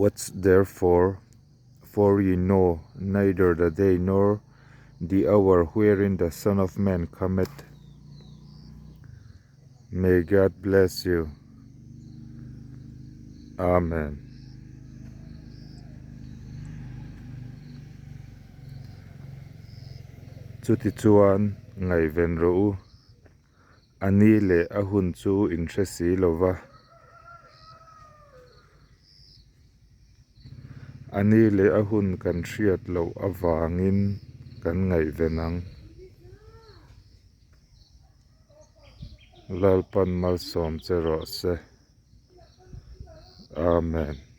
Watch therefore, for ye know neither the day nor the hour wherein the Son of Man cometh. May God bless you. Amen. Chutichuan ngaihven rawh u. A ni leh a hun chu in hre si lo va. A ni leh a hun kan hriat loh avangin kan ngaihven ang. Lalpan malsawm che rawh se. Amen.